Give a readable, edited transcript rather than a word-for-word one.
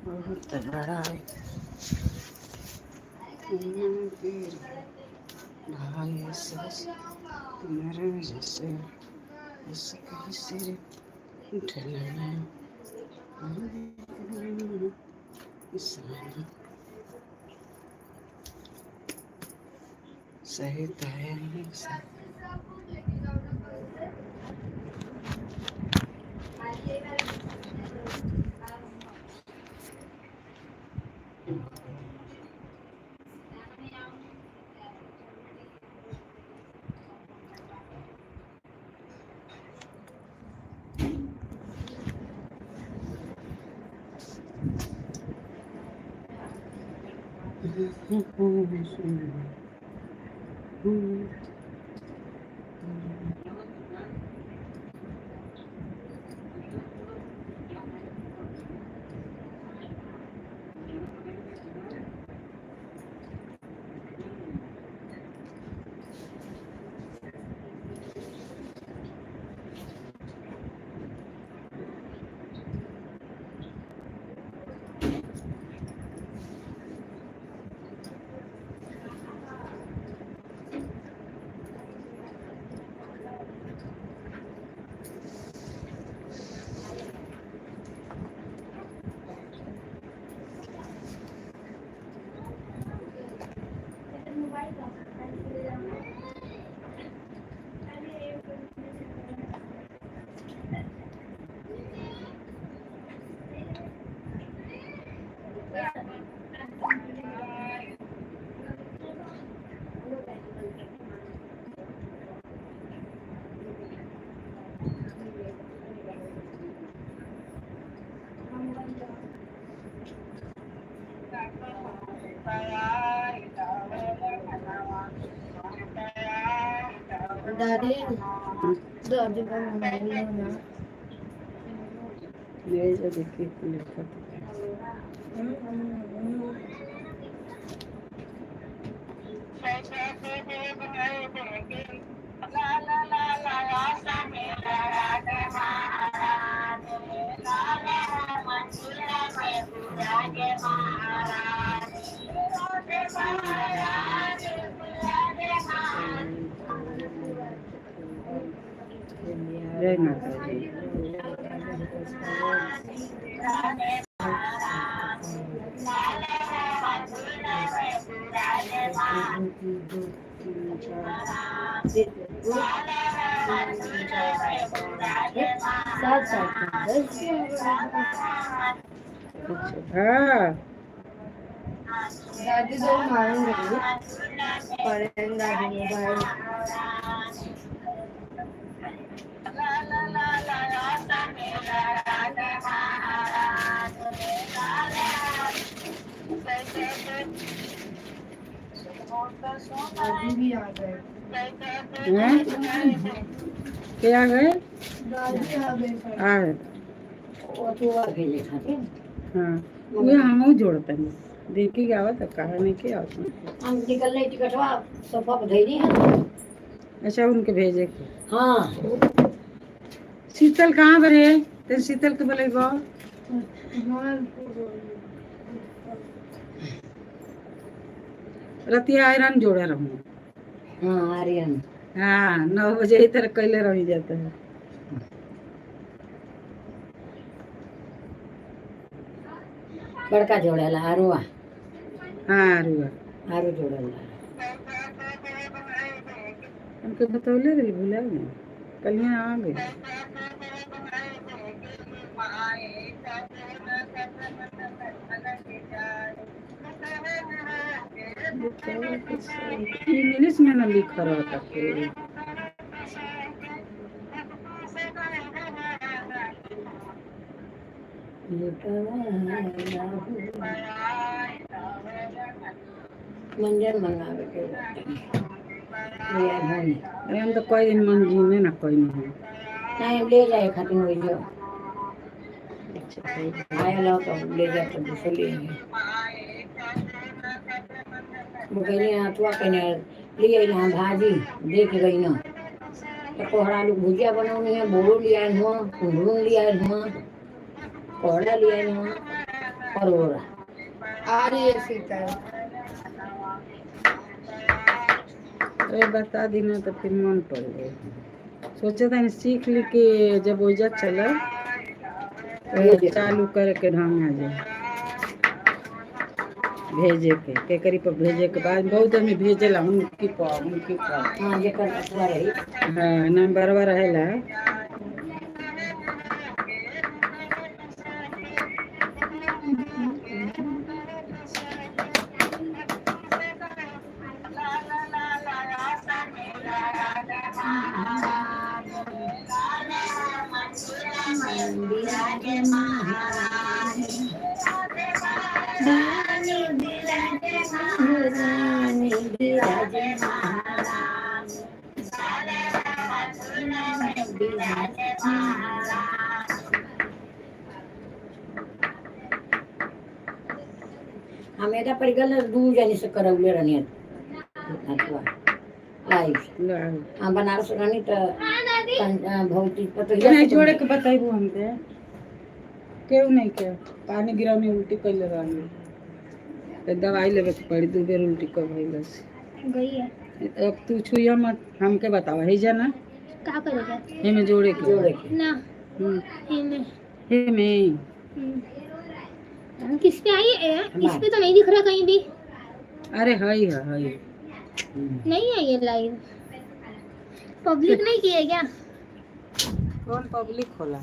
बहुत लड़ाई सहित है। दादी, दादी का मोबाइल ना। ये जो देखिए लिखा। जय माता दी। सात सात 10। अच्छा हाँ। दादी तो मारूंगी पढ़ेंगे दादी मोबाइल। दादी भी आ गए। हैं? क्या गए? दादी आ गए। आ गए। भेजे खातिर। हाँ, वो हम जोड़ते हैं, देखी के आवत कहा नहीं के आवत। हम निकल नहीं टिकटवा सोफा पर धैली है। अच्छा, उनके भेजे के? हाँ। शीतल कहाँ पर है? तेरे शीतल के बोले। रतिया आयरन जोड़े रहूँ। हाँ, आर्यन। हाँ, 9 बजे ही तरह कैले रही जाता है। बड़का जोड़ेला आरुआ। हाँ, अरुआ। आरू जोड़ेला। उनके बतौले रही, भूला गए, कल यहाँ आ गए। इंग्लिश में न लिख रहा था फिर। लुटवाला। मंजन मंगावे के ले आए होने। अरे हम तो कोई दिन मन जीने ना कोई नहीं। नहीं, ले जाए खातिर वही जो आया लाओ तो ले जाए तो दूसरे ले आए। वो कहने अथवा कहने ले आई यहाँ भाजी दे के गई ना, तो कोहरा आलू भुजिया बनौनी है, बोरो ले आए हुआ, कुंदरू ले आए हुआ, कोहरा ले आए हुआ, परोरा। आ रही है सीता। अरे बता दी ना तो फिर मन पड़ गए। सोचे था सीख ली कि जब ओइजा चला तो चालू करे के ढंग आ जाए भेजे के केकरी पर भेजे के बाद बहुत आदमी भेजेला उनकी पर उनकी पर। हाँ, जेकर अथवा रही। हाँ, नंबरवा रहेला। हम एदा पर गल दू जनी से करौले रहनी अथवा लाइव। ला। हम बनारस रहनी तो भौती पतोहिया नहीं से जोड़े के बताइबू हमके। केहू नहीं के पानी गिरा में उल्टी कैले रहनी तो दवाई लेवे के पड़ी, दू बेर उल्टी कर भइल से। गई है। अब तू छुइया मत, हमके बतावा है जाना। का करेगा? हेमे जोड़े के। जोड़े के। ना। हम्म, हेमे। हेमे। किस पे आई है? इस पे तो नहीं दिख रहा कहीं भी। अरे हई है हई। नहीं आई है लाइव। पब्लिक नहीं किया क्या? कौन पब्लिक होला?